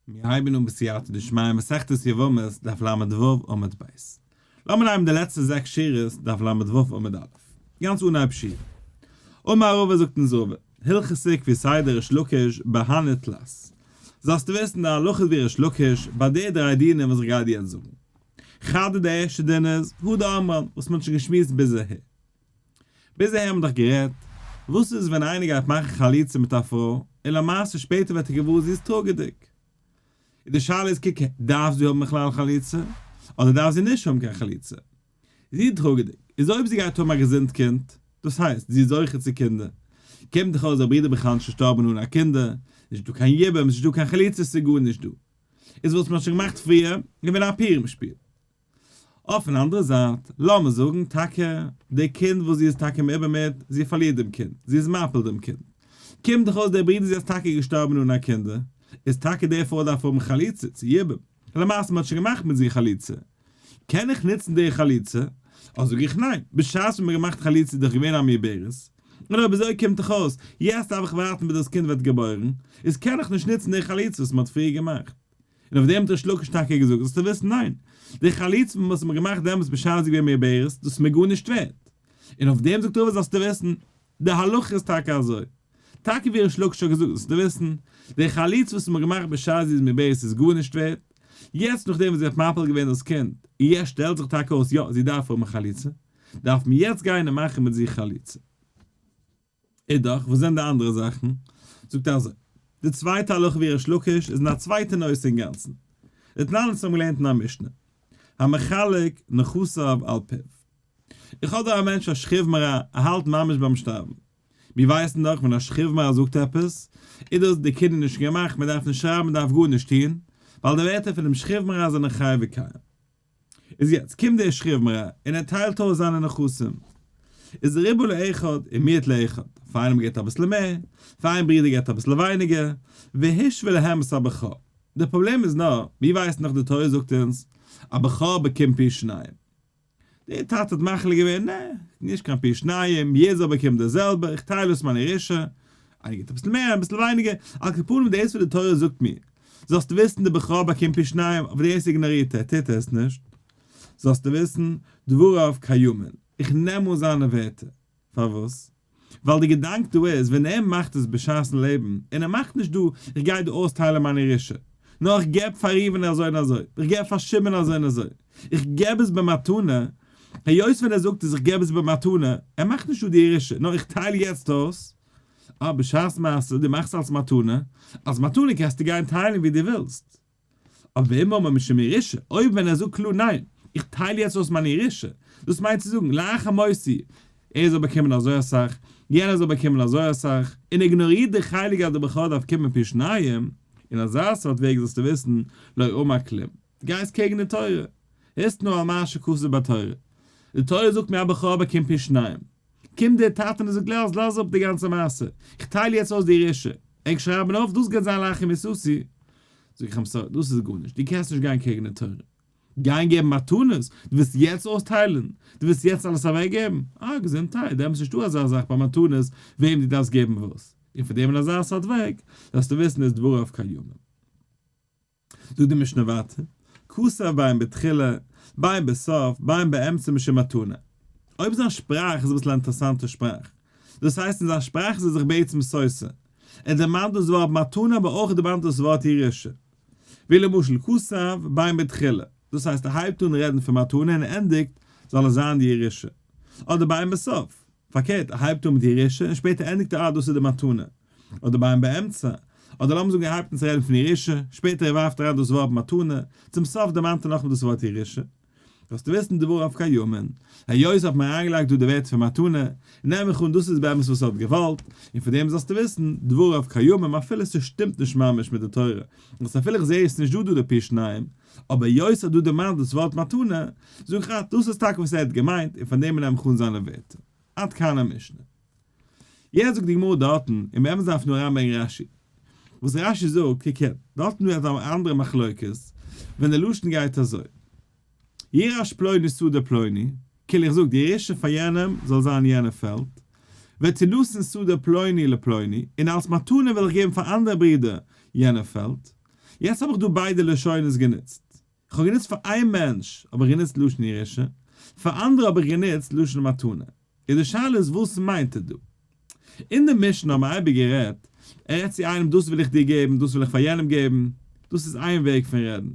מיר הייבן אן בסייעתא דשמיא מסכת יבמות דף ל ו עמוד ב'. לאמיר נעמען די לעצטע זעקס שורות דף ל ו עמוד א'. גאנץ אנהייב שיעור. אמר רבא זאגט אונז רבא, הלכתא כפי סדר ריש לקיש בהני תלת. זאלסטו וויסן די הלכה איז ווי ריש לקיש ביי די דריי דינים וואס איך גיי דיר יעצט זאגן. חדא די ערשטע דין איז, הא דאמרן, וואס מען האט שוין געשמועסט ביז אהער. ביז אהער האבן מיר דאך גערעדט, וואס איז ווען איינער גייט מאכן חליצה מיט א פרוי, און למעשה שפעטער ווערט ער געוואר זי איז טראגעדיג. און די שאלה איז קוק דארף זי האבן בכלל חליצה, אדער דארף זי נישט האבן קיין חליצה? זי איז טראגעדיג, איז אויב זי גייט האבן א געזונט קינד, דאס הייסט זי איז זוכה צו קינדער, קומט דאך אויס דער ברודער בכלל נישט געשטארבן אן א קינדער, נישט דא קיין יבום, נישט דא קיין חליצה, ס'איז גארנישט דא. איז וואס מ'האט שוין געמאכט פריער, געווען א פורים שפיל. אויפן אנדערע זייט, לאמיר זאגן טאקע די קינד וואס זי איז טאקע מעובר מיט, זי פארלירט דעם קינד, זי איז מפיל דעם קינד, קומט דאך אויס דער ברודער זי איז טאקע געשטארבן אן א קינדער, איז טאקע דער פרוי דארף האבן חליצה צו יבום, למעשה מען האט שוין געמאכט מיט זי חליצה, קען איך נוצן די חליצה? אדער זאג איך ניין, בשעת ווען מען האט געמאכט חליצה איז דאך געווען א מעוברת, און אויב אזוי קומט דאך אויס, יעצט דארף איך ווארטן ביז דאס קינד ווערט געבוירן, איז קען איך נישט נוצן די חליצה וואס מען האט פריער געמאכט. און אויף דעם האט ריש לקיש טאקע געזאגט, זאלסטו וויסן, ניין, די חליצה וואס מ'האט געמאכט דעמאלטס בשעת זי איז געווען מעוברת, דאס איז מיר גארנישט ווערט. און אויף דעם זאגט רבא, זאלסטו וויסן, די הלכה איז טאקע אזוי. טאקע ווי ריש לקיש האט געזאגט, זאלסטו וויסן, די חליצה וואס מ'האט געמאכט בשעת זי איז מעוברת איז גארנישט ווערט, יעצט נאכדעם וואס זי האט מפיל געווען דאס קינד, און יעצט שטעלט זיך טאקע אויס יא, זי דארף האבן חליצה, דארף מען יעצט גיין און מאכן מיט זי חליצה. אידך, וואס זענען די אנדערע זאכן? זאגט ער אזוי, די צווייטע הלכה ווי ריש לקיש איז אין א צווייטע נושא אינגאנצן. דתנן אונז האבן געלערנט אין א משנה, המחלק נכסיו על פיו. איך האב דא א מענטש א שכיב מרע, ער האלט ממש ביים שטארבן. מיר ווייסן דאך ווען א שכיב מרע זאגט עפעס, איז דאס די קינדער נישט געמאכט, מען דארף נישט שרייבן, מען דארף גארנישט טון, ווייל די ווערטער פונעם שכיב מרע זענען חי וקיים. איז יעצט קומט דער שכיב מרע און ער טיילט אויס זיינע נכסים, איז ריבה לאחד ומיעט לאחד, פאר איינעם געבט אביסל מער, פאר איין ברודער געבט אביסל ווייניגער, והשווה להם את הבכור. די פראבלעם איז נאר, מיר ווייסן דאך די תורה זאגט אונז, א בכור באקומט פי שניים. דער טאטע האט מחליט געווען, נע, נישט קיין פי שניים, יעדער זאל באקומען די זעלבע, איך טייל אויס מיין ירושה, איינער געבט אביסל מער, אביסל ווייניגער, על כל פנים דאס וואס די תורה זאגט מיר, זאלסטו וויסן די בכור באקומט פי שניים, אבער דאס איגנארירט ער, טוט ער עס נישט, זאלסטו וויסן, דבריו קיימין, איך נעם אן זיינע ווערטער, פארוואס? ווייל די געדאנק דא איז, ווען ער מאכט עס בשעת'ן לעבן, און ער מאכט נישט דא, איך גיי דא אויסטיילען מיין ירושה, נאר איך געב פאר ראובן אזוי און אזוי, איך געב פאר שמעון אזוי און אזוי, איך געב עס במתנה, היות ווען ער זאגט עס איך געב עס במתנה, ער מאכט נישט דא די ירושה, נאר איך טייל יעצט אויס, אה, בשעת מעשה, דו מאכסט אלס מתנה, אלס מתנה קענסטו גיין טיילן ווי דו ווילסט. אבער ואם אמר משום ירושה, אויב ווען ער זאגט קלאר ניין, איך טייל יעצט אויס מיין ירושה, דאס מיינט צו זאגן, לאחר מותי, ער זאל באקומען אזוי אסאך, יענער זאל באקומען אזוי אסאך, און איגנארירט די חלק אז די בכור דארף קומען פי שניים, אין אזא סארט וועג זאלסטו וויסן, לא אמר כלום, דו גייסט קעגן די תורה, התנה על מה שכתוב בתורה, די תורה זאגט מיר א בכור באקומט פי שניים, קומט דער טאטע און זאגט לאז לאז אפ די גאנצע מעשה, איך טייל יעצט אויס די ירושה, ענק שרייבן אויף דאס גייט זיין לאחר מיתתי, זאג איך אים sorry דאס איז גארנישט, דו קענסט נישט גיין קעגן די תורה, גיין געבן מתנות, דו ווילסט יעצט אויסטיילן, דו ווילסט יעצט אלעס אוועק געבן, אה געזונטהייט, דעמאלטס נישטא אזא זאך ביי מתנות וועם דו דארפסט געבן וואס, און פון דעם אין אזא סארט וועג, זאלסטו וויסן איז דבריו קיימים. זאגט די משנה ווייטער, כתב בין בתחילה, בין בסוף, בין באמצע משום מתנה. אויב זיין שפראך איז אביסל א אינטערעסאנטע שפראך, דאס הייסט אין זיין שפראך איז ער זיך בעצם סותר, ער דערמאנט דאס ווארט מתנה אבער אויך דערמאנט דאס ווארט ירושה. ווי למשל כתב בין בתחילה, דאס הייסט ער הייבט אן רעדן פון מתנה און ענדיגט זאל עס זיין די ירושה. אדער בין בסוף, פארקערט ער הייבט אן מיט ירושה און שפעטער ענדיגט ער אה דאס איז די מתנה. אדער בין באמצע, אדער לאמיר זאגן ער הייבט אן צו רעדן פון ירושה, שפעטער ער ווארפט אריין דאס ווארט מתנה, צום סוף דערמאנט ער נאכאמאל דאס ווארט ירושה. זאלסטו וויסן דבריו קיימין, היות האט מען אריינגעלייגט דא די ווערטער פון מתנה, נעם איך אן דאס איז באמת וואס ער האט געוואלט, און פון דעם זאלסטו וויסן, דבריו קיימין אפילו ס'שטימט נישט ממש מיט די תורה, וואס אפילו איך זעה עס נישט דא דא די פי שניים, אבער היות האט דא דערמאנט דאס ווארט מתנה, זאג איך אה דאס איז טאקע וואס ער האט געמיינט, און פון דעם נעם איך אן זיינע ווערטער. עד כאן המשנה. יעצט זאגט די גמרא דארטן, און באמת דארף נאר אריינברענגען רש"י. וואס רש"י זאגט, קוק הער, דארטן ווערט א אנדערע מחלוקת, ווען די לשון גייט אזוי, יירש פלוני שדה פלוני, כאילו איך זאג די ירושה פאר יענעם זאל זיין יענע פעלד, ותינתן שדה פלוני לפלוני, און אלס מתנה וועל איך געבן פאר אנדערע ברודער יענע פעלד. יעצט האב איך דא ביידע לשונות גענוצט. איך האב גענוצט פאר איין מענטש האב איך גענוצט לשון ירושה, פאר אנדערע האב איך גענוצט לשון מתנה. איז די שאלה איז וואס מיינט ער דא? אין די משנה האבן מיר אייביג גערעדט, ער רעדט צו איינעם דאס וויל איך דיר געבן, דאס וויל איך פאר יענעם געבן, דאס איז איין וועג פון רעדן.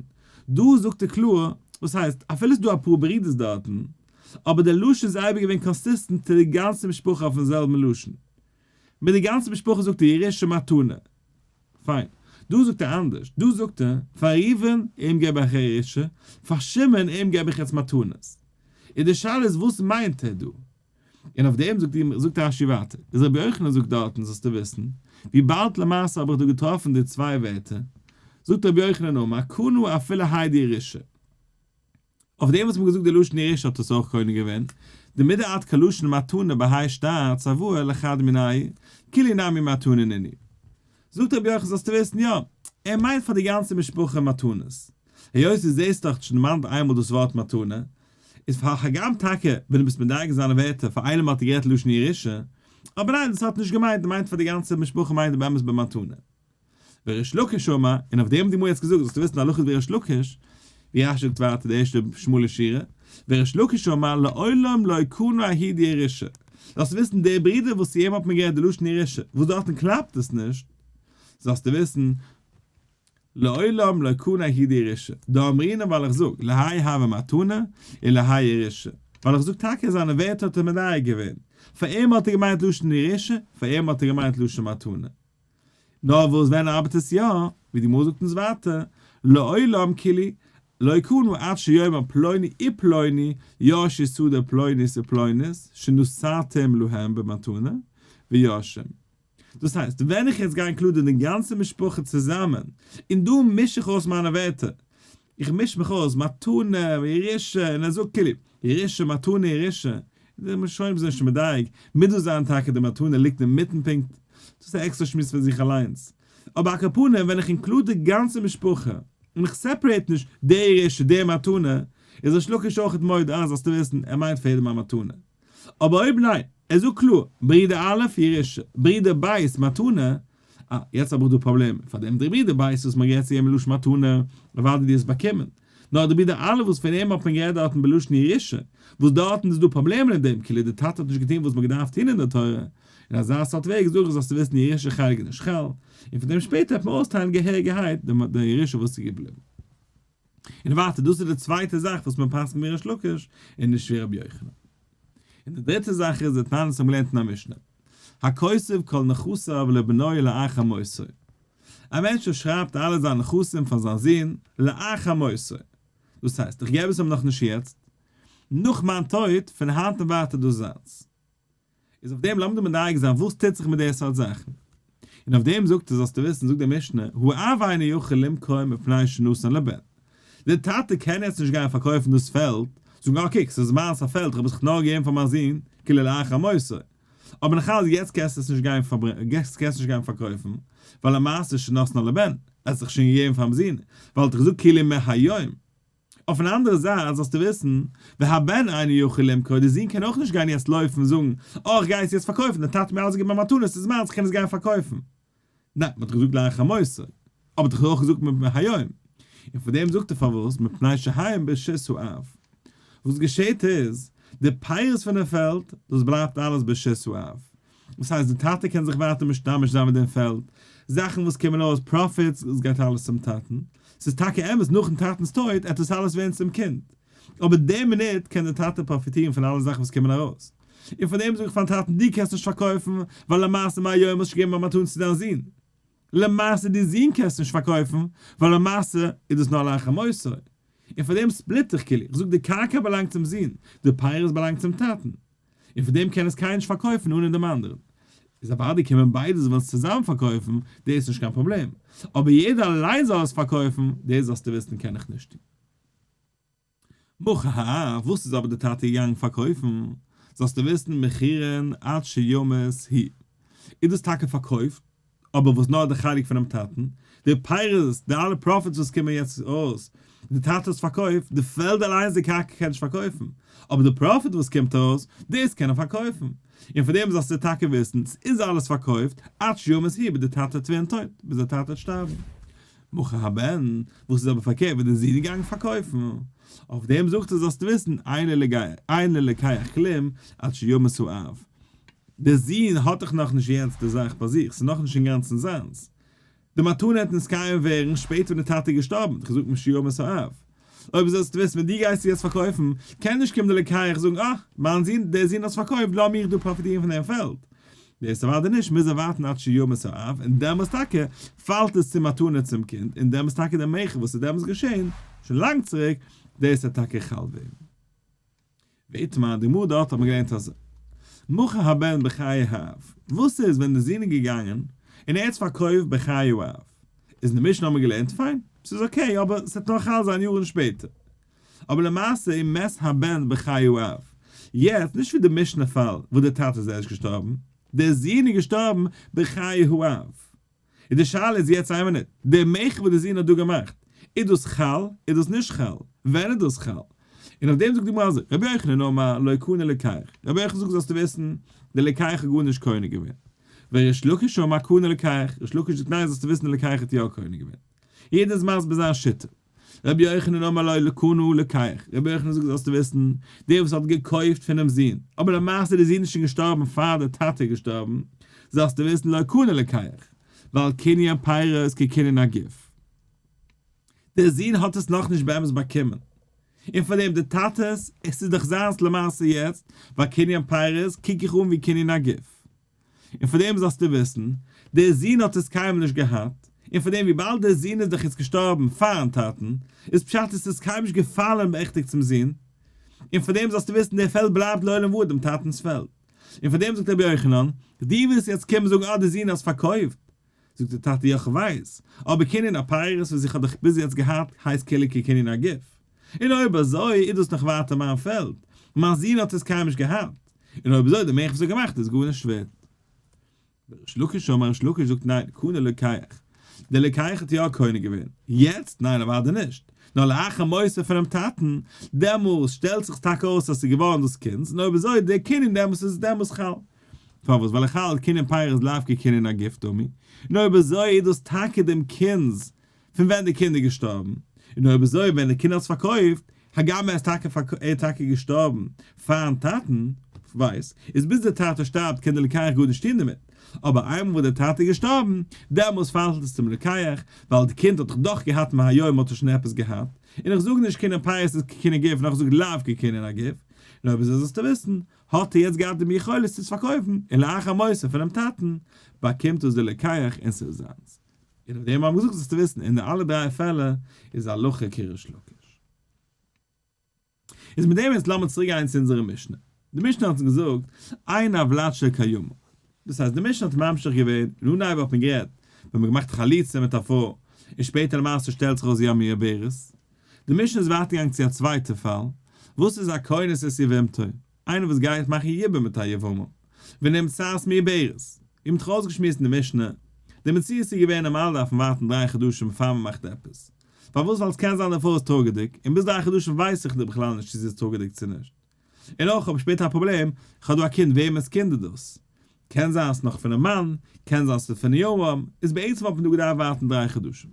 דא זאגט ער קלאר, וואס הייסט, אפילו ס'איז דא אפאר ברידערס דארטן, אבער די לשון איז אייביג געווען consistent צו די גאנצע משפחה אויפן זעלבן לשון. מיט די גאנצע משפחה זאגט ער ירושה מתנה. פיין. דא זאגט ער אנדערש. דא זאגט ער, פאר ראובן, אים געב איך ירושה, פאר שמעון, אים געב איך יעצט מתנות. און די שאלה איז וואס מיינט ער דא? און אויף דעם זאגט אים, זאגט רש"י ווייטער, איז רבי יוחנן זאגט דארטן זאלסטו וויסן, וויבאלד למעשה האב איך דא געטראפן די צוויי ווערטער, זאגט רבי יוחנן אמר, קנה אפילו האי דירושה. אויף דעם וואס מ'האט געזאגט די לשון ירושה האט עס אויך קונה געווען, דמדאת כלשון מתנה בהאי שטר צוואה לחד מינייהו, כולהו נמי מתנה נינהו. זאגט רבי יוחנן זאלסטו וויסן יא, ער מיינט פאר די גאנצע משפחה מתנות. היות דו זעסט דאך שוין דערמאנט איינמאל דאס ווארט מתנה, איז פאר הגם טאקע ווען דו ביסט מדייק אין זיינע ווערטער פאר איינעם האט ער גערעדט לשון ירושה, אבער ניין דאס האט נישט געמיינט, ער מיינט פאר די גאנצע משפחה מיינט ער באמת במתנה. וריש לקיש אמר, און אויף דעם האט די גמרא יעצט געזאגט, זאלסטו וויסן די הלכה איז ווי ריש לקיש, ווי רש"י זאגט ווייטער די ערשטע שמאלע שורה, וריש לקיש אמר לעולם לא קנה ההוא דירושה, זאלסטו וויסן דער ברודער וואס צו אים האט מען גערעדט די לשון ירושה, וואס דארטן קלאפט עס נישט, זאלסטו וויסן לעולם לא קנה ההוא דירושה, דאמרינן ווייל איך זאג, להאי הוה מתנה ולהאי ירושה, ווייל איך זאג טאקע זיינע ווערטער האט ער מדייק געווען, פאר אים האט ער געמיינט לשון ירושה, פאר אים האט ער געמיינט לשון מתנה. נאר וואס ווען ארבעט עס יא? ווי די גמרא זאגט אונז ווייטער, לעולם כולהו לא קנו עד שיאמר פלוני ופלוני ירשו שדה פלונית ופלונית שנתתם להם במתנה ויורשים. דאס הייסט, ווען איך יעצט גיי include ען די גאנצע משפחה צוזאמען, און דא מיש איך אויס מיינע ווערטער, איך מיש מיך אויס, מתנה, ירושה, און ער זאגט כאילו, ירושה, מתנה, ירושה, די ראשונים זענען שוין מדייק, מוז דאס זיין טאקע די מתנה ליגט אינמיטן פונקט, דאס איז א עקסטערע שמועס פאר זיך אליינס. אבער על כל פנים ווען איך include די גאנצע משפחה, און איך separate נישט די ירושה די מתנה, איז ריש לקיש אויכעט מודה אז זאלסטו וויסן ער מיינט פאר יעדעם א מתנה. אבער אויב ניין, ער זאגט קלאר, ברודער א' ירושה, ברודער ב' מתנה, אה, יעצט האב איך דא פראבלעמען, פאר דעם דער ברודער ב' וואס מען געהערט צו אים בלשון מתנה, אוודאי דו האסט באקומען, נאר דער ברודער א' וואס פון אים האט מען געהערט דארטן בלשון ירושה, וואס דארטן איז דא פראבלעמען אין דעם, כאילו דער טאטע האט נישט געטון וואס מען האט געדארפט טון אין דער תורה, אין אזא סארט וועג זאג איך זאלסטו וויסן ירושה חלק איז נישט חל, און פון דעם שפעטער וועט מען אויסטיילן געהעריגערהייט די ירושה וואס איז געבליבן. און ווייטער, דאס איז די צווייטע זאך וואס מען פסק'נט ווי ריש לקיש און נישט ווי רבי יוחנן. און די דריטע זאך איז די תנא וואס האבן געלערנט אין א משנה, הכותב כל נכסיו לבנו לאחר מותו. א מענטש וואס שרייבט אלע זיינע נכסים פאר זיין זון לאחר מותו. דאס הייסט, איך געב עס אים נאכנישט יעצט, נאך מיין טויט, פון היינט און ווייטער דאס זיינס. איז אויף דעם לאמיר דא מדייק זיין וואס טוט זיך מיט די סארט זאכן. און אויף דעם זאגט ער זאלסטו וויסן זאגט די משנה האב אינו יכול למכור מפני שנתן לבן. די טאטע קען יעצט נישט גיין פארקויפן דאס פעלד, זאגן אה קוק ס'איז מיינס א פעלד כ'האב עס דאך נאר געגעבן פאר מיין זון כאילו לאחר מותו. אבער נאכאלץ יעצט קענסטו עס נישט גיין קענסט נישט גיין פארקויפן ווייל למעשה שנתן לבן, ער האט עס דאך שוין געגעבן פארן זון, ווייל האט ער געזאגט כאילו מהיום. אויפן אנדערע זייט זאלסטו וויסן, והבן אינו יכול למכור, די זון קען אויך נישט גיין יעצט לויפן און זאגן, אה איך גיי עס יעצט פארקויפן, דער טאטע האט מיר אלעס געגעבן א מתנה, ס'איז מיינס, איך קען עס גיין פארקויפן. ניין, מ'האט דאך געזאגט לאחר מותו, אבער האט דאך אויך געזאגט מהיום. און פאר דעם זאגט ער פארוואס, מפני שהן ברשות האב. וואס געשעט איז, די פירות פונעם פעלד, דאס בלייבט אלעס ברשות האב. דאס הייסט די טאטע קען זיך ווייטער משתמש זיין מיט דעם פעלד, זאכן וואס קומען אויס, profits, דאס גייט אלעס צום טאטן. ס'איז טאקע אמת נאכן טאטנ'ס טויט עט עס אלעס ווערן צום קינד, אבער די מינוט קען דער טאטע פראפיטירן פון אלע זאכן וואס קומען ארויס. און פאר דעם זאג איך פארן טאטן דו קענסט נישט פארקויפן, ווייל למעשה מהיום האסט נישט געגעבן א מתנה צו דיין זון. למעשה די זון קענסט נישט פארקויפן, ווייל למעשה איז דאס נאר לאחר מותו. און פאר דעם split איך כאילו, איך זאג די קרקע באלאנגט צום זון, די פירות באלאנגט צום טאטן. און פון דעם קען עס קיינער נישט פארקויפן אן דעם אנדערן. איז אוודאי קומען ביידע זאלן עס צוזאמען פארקויפן, דאס איז נישט קיין פראבלעם. אבער יעדער אליין זאל עס פארקויפן, דאס זאלסטו וויסן קען איך נישט טון. מכר האב, וואס איז אבער די טאטע געגאנגען פארקויפן, זאלסטו וויסן מכירין עד שימות הוא. איז דאס טאקע פארקויפט? אבער וואס נאר די חלק פונעם טאטן, די פירות, די אלע profits וואס קומען יעצט ארויס, די טאטע האט עס פארקויפט, די פעלד אליינס די קרקע קען נישט פארקויפן, אבער די profit וואס קומט ארויס, דאס קען ער פארקויפן. און פון דעם זאלסטו טאקע וויסן, ס'איז אלעס פארקויפט, עד שימות הוא, ביז די טאטע וועט ווערן טויט, ביז די טאטע וועט שטארבן. מכר הבן, וואס איז אבער פארקערט ווען דער זון איז געגאנגען פארקויפן? אויף דעם זאגט ער זאלסטו וויסן, אין ללוקח כלום עד שימות האב. דער זון האט דאך נאכנישט יעצט די זאך ביי זיך, ס'איז נאכנישט אינגאנצן זיינס. די מתנה וועט נתקיים ווערן שפעטער ווען די טאטע איז געשטארבן, האט געזאגט משימות האב. אויב זאלסטו וויסן ווען דו גייסט יעצט פארקויפן, קען נישט קומען די לוקח זאגן אה, מיין זון, דער זון האט עס פארקויפט, לאז מיך דא פראפיטירן פון דעם פעלד. דאס אוודאי נישט, מוז ער ווארטן עד שימות האב, און דעמאלס טאקע פאלט עס צו מתנה צום קינד, און דעמאלס טאקע דער מכר וואס איז דעמאלס געשען, שוין לאנג צוריק, דאס וועט טאקע חל ווערן. ואיתמר, די גמרא דארט האט מען געלערנט אזוי, מכר הבן בחיי האב, וואס איז ווען די זון איז געגאנגען און ער האט עס פארקויפט בחיי האב, איז אין די משנה האט מען געלערנט פיין, ס'איז okay אבער ס'וועט נאך חל זיין יארן שפעטער, אבער למעשה איז מת הבן בחיי האב, יעצט נישט ווי די משנה פאל וואס די טאטע איז ערשט געשטארבן, דער זון איז געשטארבן בחיי האב. און די שאלה איז יעצט איין מינוט, די מכר וואס די זון האט דא געמאכט, איז דאס חל? איז דאס נישט חל? ווען איז דאס חל? און אויף דעם זאגט די גמרא אזוי, רבי יוחנן אמר לא קנה לוקח, רבי יוחנן זאגט זאלסטו וויסן, די לוקח האט גארנישט קונה געווען. וריש לקיש אמר קנה לוקח, ריש לקיש זאגט ניין זאלסטו וויסן די לוקח האט יא קונה געווען. יעדער איז מסביר זיין שיטה. רבי יוחנן אמר לא קנה לוקח, רבי יוחנן זאגט זאלסטו וויסן, דער וואס האט געקויפט פונעם זון, אבער למעשה איז דער זון שוין געשטארבן פאר דער טאטע איז געשטארבן, זאלסטו וויסן לא קנה לוקח, ווייל קנין פירות כקנין הגוף. דער זון האט עס נאכנישט באמת באקומען, און פאר דעם די טאטע'ס, עס איז דאך זיינס למעשה יעצט, ווייל קנין פירות קוק איך אן ווי קנין הגוף. און פאר דעם זאלסטו וויסן, דער זון האט עס קיינמאל נישט געהאט, און פאר דעם וויבאלד דער זון איז דאך יעצט געשטארבן פארן טאטן, איז פשט עס איז קיינמאל נישט געפאלן בערכטיג צום זון, און פאר דעם זאלסטו וויסן דער פעלד בלייבט לעולם ועד דעם טאטנ'ס פעלד. און פאר דעם זאגט רבי יוחנן, דו ווילסט יעצט קומען זאגן אה דער זון האט עס פארקויפט, זאגט דער טאטע יא כ'ווייס, אבער קנין הפירות וואס איך האב דאך ביז יעצט געהאט הייסט כאילו כקנין הגוף, און אויב אזוי איז דאס נאך ווייטער מיין פעלד, מיין זון האט עס קיינמאל נישט געהאט, און אויב אזוי די מכר וואס ער האט געמאכט איז גארנישט ווערט. וריש לקיש אמר ריש לקיש זאגט ניין, קנה לוקח, דער לוקח האט יא קונה געווען, יעצט? ניין אוודאי נישט, נאר לאחר מותו פונעם טאטן, דעמאלס שטעלט זיך טאקע אויס אז ס'איז געווארן דאס קינד'ס, און אויב אזוי דער קנין דעמאלס איז דעמאלס חל. פארוואס? ווייל איך האלט קנין פירות לאו כקנין הגוף דמי, און אויב אזוי איז דאס טאקע דעם קינד'ס פון ווען די קינד איז געשטארבן, און אויב אזוי ווען די קינד האט עס פארקויפט, הגם ער איז טאקע ער איז טאקע געשטארבן פארן טאטן, כ'ווייס, איז ביז די טאטע שטארבט קען די לוקח גארנישט טון דערמיט, אבער איינמאל וואס די טאטע איז געשטארבן, דעמאלס פאלט עס צום לוקח, ווייל די קינד האט דאך דאך געהאט מהיום האט ער שוין עפעס געהאט, און איך זאג נישט קנין פירות איז כקנין גוף נאר איך זאג לאו כקנין הגוף, און אויב אזוי זאלסטו וויסן, האט ער יעצט געהאט דעם יכולת צו עס פארקויפן, און לאחר מותו פונעם טאטן, באקומט עס דער לוקח און ס'איז זיינס. און אויף דעם האבן געזאגט זאלסטו וויסן, אין די אלע דריי פעלער איז הלכה כריש לקיש. איז מיט דעם יעצט לאמיר צוריק גיין צו אונזערע משנה. די משנה האט אונז געזאגט, אין הולד של קיימא. דאס הייסט די משנה האט ממשיך געווען, אין אנהייב האט מען גערעדט ווען מ'האט געמאכט חליצה מיט א פרוי, און שפעטער למעשה שטעלט זיך אויס זי א מעוברת. די משנה איז ווייטער געגאנגען צו א צווייטע פאל, וואס איז הכונס את יבמתו, איינער וואס גייט מאכן יבום מיט א יבמה, ונמצאת מעוברת, ווי מ'האט דאך אויסגעשמועסט אין די משנה, די מציאות איז געווען נארמאל דארף מען ווארטן דריי חדשים פאר מ'מאכט עפעס, פארוואס ווייל ס'קען זיין די פרוי איז טראגעדיג, און ביז דריי חדשים ווייס איך בכלל נישט צו זי איז טראגעדיג צו נישט. און אויך האב איך שפעטער א פראבלעם, איך האב דא א קינד וועמענס קינד איז דאס? קען זיין ס'נאך פונעם מאן, קען זיין ס'איז פון יבם, איז בעצם האט מען דא געדארפט ווארטן דריי חדשים.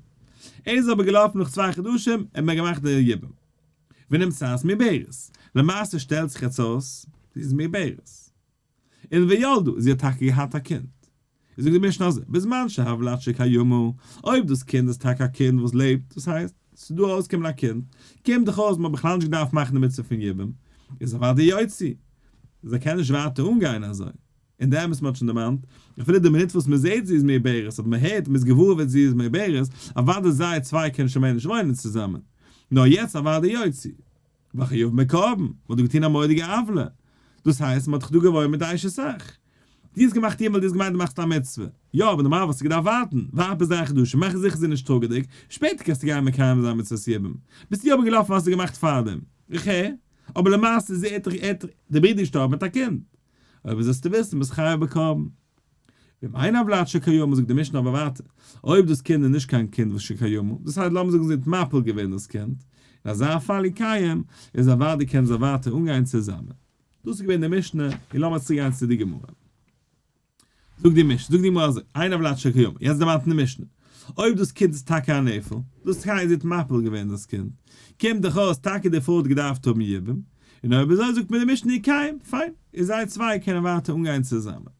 ער איז אבער געלאפן נאך צוויי חדשים און מען געמאכט די יבום. ונמצאת מעוברת. למעשה שטעלט זיך יעצט אויס, זי איז מעוברת. און וילדה, זי האט טאקע געהאט א קינד. איז זאגט די משנה אזוי, בזמן שהולד של קיימא, אויב דאס קינד איז טאקע א קינד וואס לעבט, דאס הייסט, ס'איז דא ארויסגעקומען א קינד, קומט דאך אויס מ'האט בכלל נישט געדארפט מאכן די מצוה פון יבום, איז אוודאי יוציא, זיי קענען נישט ווייטער אנגיין אזוי. און די אמת מ'האט שוין דערמאנט, אפילו די מינוט וואס מ'זעט זי איז מעוברת, אדער מ'הערט, מ'איז געוואר ווען זי איז מעוברת, אוודאי זיי צוויי קענען שוין מער נישט וואוינען צוזאמען. נאר יעצט אוודאי יוציא. וחייב בקרבן, מ'האט דא געטון א מורא'דיגע עוולה. דאס הייסט, מ'האט דאך דא געוואוינט מיט די אשת אח. דו האסט געמאכט יבום ווייל דו האסט געמיינט דו מאכסט א מצוה. יא, אבער נארמאל וואלסטו געדארפט ווארטן. ווארט ביז דריי חדשים, מאך זיכער זי איז נישט טראגעדיג, שפעטער קענסטו גיין מקיים זיין מצוות יבום. ביסטו אבער געלאפן האסטו געמאכט פארדעם. איך הער. אבער למעשה איז ער דאך דער ברודער געשטארבן מיט א קינד. אויב זאלסטו וויסן ביסט חייב בקרבן. ואם אין הולד של קיימא זאגט די משנה אבער ווייטער, אויב דאס קינד איז נישט קיין קינד וואס שקיימא, דאס הייסט לאמיר זאגן זי האט מפיל געווען דאס קינד, אין אזא פאל יקיים, איז אוודאי קענען זיי ווייטער אנגיין צוזאמען. דאס איז געווען די משנה, און לאמיר צוריק גיין צו די גמרא. זאגט די משנה, זאגט די גמרא אזוי, אין הולד של קיימא, יעצט דערמאנט אין די משנה. אויב דאס קינד איז טאקע א נפל, דאס הייסט זי האט מפיל געווען דאס קינד, קומט דאך אויס טאקע די פרוי האט געדארפט האבן יבום, און אויב אזוי זאגט מיר די משנה יקיים, פיין, און זיי צוויי קענען ווייטער אנגיין צוזאמען. און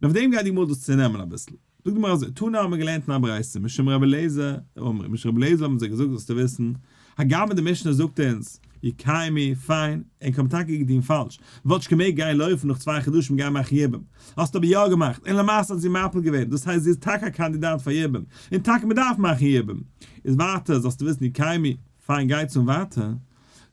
אויף דעם גייט די גמרא דאס צונעמען אביסל. זאגט די גמרא אזוי, תנא האבן מיר געלערנט אין א ברייתא, משום רבי אליעזר אמרו, משום רבי אליעזר האבן זיי געזאגט זאלסטו וויסן, הגם די משנה זאגט אונז, יקיימו, פיין, ענק האבן טאקע געטון פאלש, וואלט נישט געמעגט גיין לויפן נאך צוויי חדשים גיין מאכן יבום, האסט אבער יא געמאכט, און למעשה האט זי מפיל געווען, דאס הייסט זי איז טאקע א קאנדידאט פאר יבום, און טאקע מען דארף מאכן יבום, איז ווייטער זאלסטו וויסן יקיימו, פיין גייטס אן ווייטער,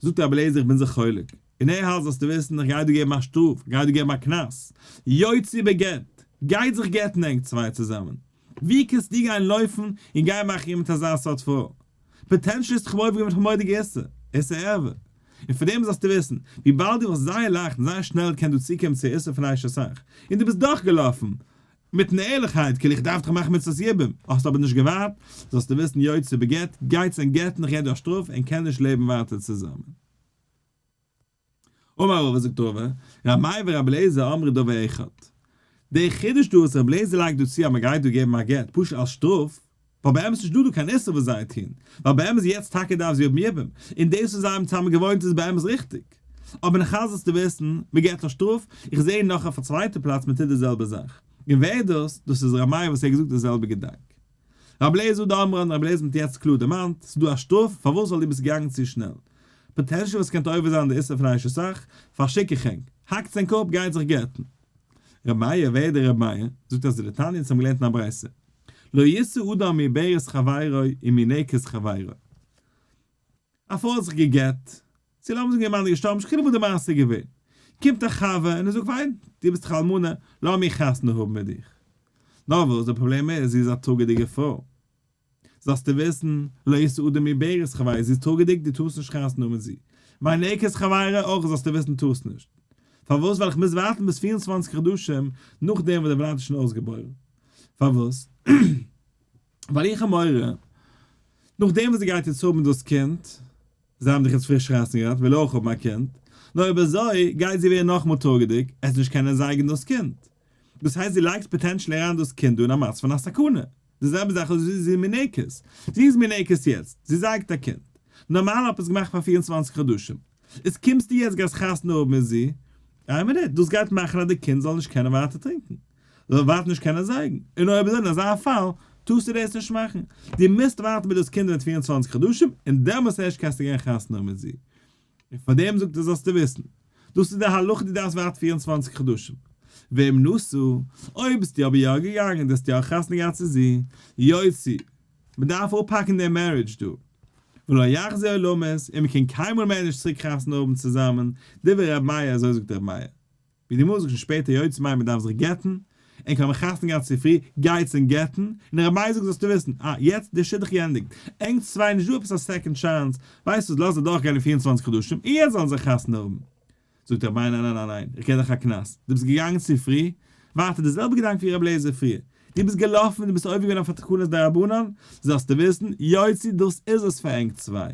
זאגט רבי אליעזר איך בין זיך חולק, און ער האלט זאלסטו וויסן איך גיי דא געבן א שטראף, איך גיי דא געבן א קנס, יוציא בגט, גייט זיך גט'ן ענק צוויי צוזאמען, ווי קענסטו גיין לויפן און גיין מאכן יבום מיט אזא סארט פרוי? potentially איז דאך עובר געווען מיט מורא'דיגע איסור, איסור ערווה. און פאר דעם זאלסטו וויסן, וויבאלד דו וואלסט זייער לייכט און זייער שנעל געקענט דא צוקומען צו איסור פון אשת אח, און דו ביסט דורך געלאפן, מיטן ערליכהייט, כאילו איך דארף דאך מאכן מצוות יבום, האסט אבער נישט געווארט, זאלסטו וויסן יוציא בגט, גייטס ענק גט'ן איך געב דיר א שטראף, ענק קענען נישט לעבן ווייטער צוזאמען. אמר רבא זאגט רבא, ר' מאיר ור' אליעזר אמרו דבר אחד. דער חידוש דא וואס ר' אליעזר לייגט דא צו אז מען גייט דא געבן א גט פשוט אלס שטראף, ווייל באמת איז נישט דא דא קיין איסור וואס זיי טוהן, ווייל באמת יעצט טאקע דארף זי האבן יבום, און דאס וואס זיי האבן צוזאמען געוואוינט איז באמת ריכטיג. אבער נאכאלץ זאלסטו וויסן, מען געבט א שטראף, איך זעה נאך אויף א צווייטע פלאץ מען טוט די זעלבע זאך. און ווער איז דאס? דאס איז ר' מאיר וואס ער האט געזאגט די זעלבע געדאנק. רבי אליעזר דאמרן, רבי אליעזר האט יעצט קלאר דערמאנט, ס'איז דא א שטראף, פארוואס? ווייל דו ביסט געגאנגען צו שנעל. potential וואס קענט עובר זיין די איסור פון אשת אח, פארשיק איך ענק. האקטס ענק אפ, גייט זיך גט'ן. רבי מאיר, ווער איז דער רבי מאיר? זאגט אז די דתניא אונז האבן געלערנט אין א ברייתא, לא ישא אדם מעוברת חברו ומינקת חברו. א פרוי האט זיך גע'גט, צו לאמיר זאגן איר מאן איז געשטארבן, נישט קיין חילוק וואס די מעשה איז געווען, קומט א חבר און ער זאגט פיין, דו ביסט דאך אלמנה, לאמיר חתונה האבן מיט דיך. נאר וואס, די פראבלעם איז, זי איז א טראגעדיגע פרוי. זאלסטו וויסן, לא ישא אדם מעוברת חברו, זי איז טראגעדיג, דו טארסט נישט חתונה האבן מיט זי. מינקת חברו אויך זאלסטו וויסן טארסט נישט. פארוואס? ווייל איך מוז ווארטן ביז 24 חדשים נאכדעם וואס די ולד איז שוין אויסגעבוירן. פארוואס? ווייל איך האב מורא, נאכדעם וואס זי גייט יעצט האבן דאס קינד, זיי האבן דאך יעצט פריש חתונה געהאט, וויל אויך האבן א קינד, נאר אויב אזוי גייט זי ווערן נאכאמאל טראגעדיג, עס נישט קענען זייגן דאס קינד. דאס הייסט זי לייגט potentially אריין דאס קינד דא אין א מצב פון א סכנה. די זעלבע זאך איז ווי זי איז מינקת. זי איז מינקת יעצט, זי זייגט א קינד. נארמאל האט מען עס געמאכט פאר 24 חדשים. איז קומסטו יעצט גייסט חתונה האבן מיט זי, איין מינוט, דאס גייט מאכן אז די קינד זאל נישט קענען ווייטער טרינקען. זאל ווייטער נישט קענען זייגן. און אויב אזוי אין אזא פאל, טארסטו דאס נישט מאכן. דו מוזט ווארטן ביז דאס קינד ווערט 24 חדשים, און דעמאלס ערשט קענסטו גיין חתונה האבן מיט זי. און פאר דעם זאגט ער זאלסטו וויסן, דאס איז די הלכה דו דארפסט ווארטן 24 חדשים. ואם נשא, אויב ביסטו אבער יא געגאנגען דו האסט יא חתונה געהאט צו זי, יוציא, מען דארף אפהאקן דעם marriage דא. ולא יחזור עולמית, און מען קען קיינמאל מער נישט צוריק חתונה האבן צוזאמען, דברי ר' מאיר אזוי זאגט ר' מאיר. ווי די גמרא זאגט שוין שפעטער יוציא מיינט מען דארף זיך גט'ן, ענק האבן חתונה געהאט צו פרי, גייטס און גט'ן, און ר' מאיר זאגט זאלסטו וויסן, אה, יעצט די שידוך געענדיגט, ענק צוויי נישט דא עפעס א second chance, ווייסט וואס לאז אדורך גיין די 24 חדשים, און יעצט זאלן זיי חתונה האבן. זאגט ר' מאיר ניין ניין ניין ניין, איך געב דיך א קנס, דו ביסט געגאנגען צו פרי, ווייטער די זעלבע געדאנק ווי ר' אליעזר פריער, דו ביסט געלאפן און דו ביסט עובר געווען אויף א תקנת דרבנן, זאלסטו וויסן, יוציא דאס איז עס פאר ענק צוויי.